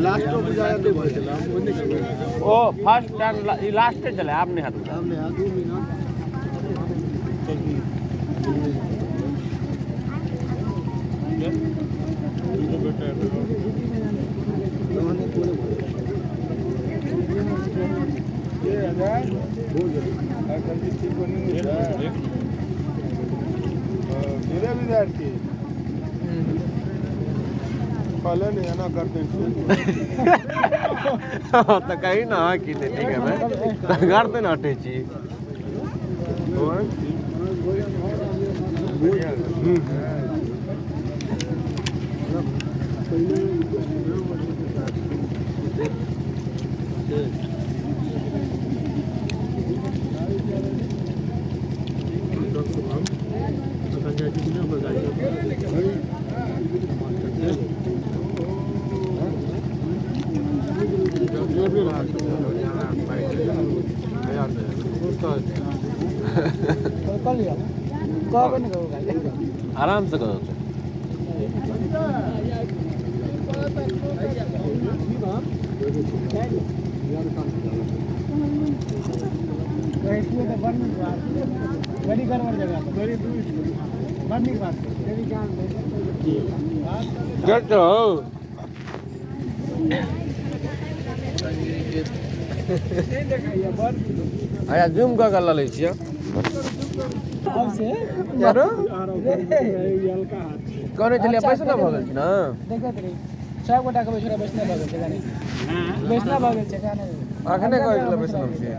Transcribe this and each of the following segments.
Last ओ first time ई लास्टे चले आब नहि हैत। विद्यार्थी पहले नहीं एना करते। तऽ कही ने अहाँ की नहि ठीक है तऽ गर्दन हटै छी। आराम से करो। बड़ी गड़बड़ जगह, बड़ी दूर, बड़ नीक बात। अच्छा, जूम कऽ के लऽ लै छियै। कहने छलियै बैसना भऽ गेल छै ने। देखैत रही सब गोटा के बैसना, बैसना भऽ गेल छै, बैसना भऽ गेल छै। अखने कहै छलै बैसना छै।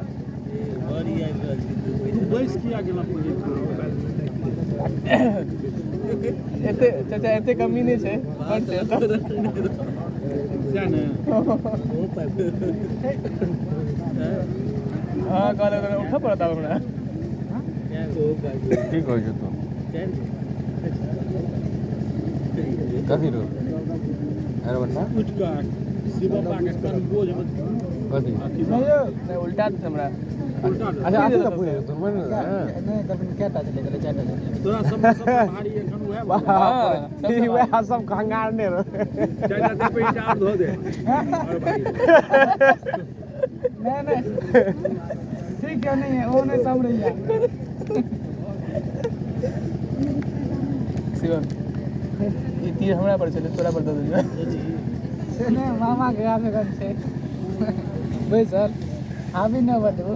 एते चाचा एते कमी नहि छै, बड़ छै। हँ, कहले उठऽ पड़त आब हमरा। की कहै छौ तू? कथी रो? अरे बन्ना कथी? नहि, उल्टा छै हमरा। अच्छा, अथी तऽ पूछै तू ने। नहि, तखन कएटा छलै? कहले चारिटा छलै। तोरा सब सबसँ भारी एखन उएह। ई वएह सब खंगारने रहे। चारिटा पे ईटा धो दे। नहीं नहीं, ठीक क्यों नहीं है? वो नहीं समझ रही है। शिवम, ई तीर हमरा पर छलै, तोरा पर दऽ देलियौ। से नहि, मामा के गाछ एखन छै बैसल, अभी नहि बतबू।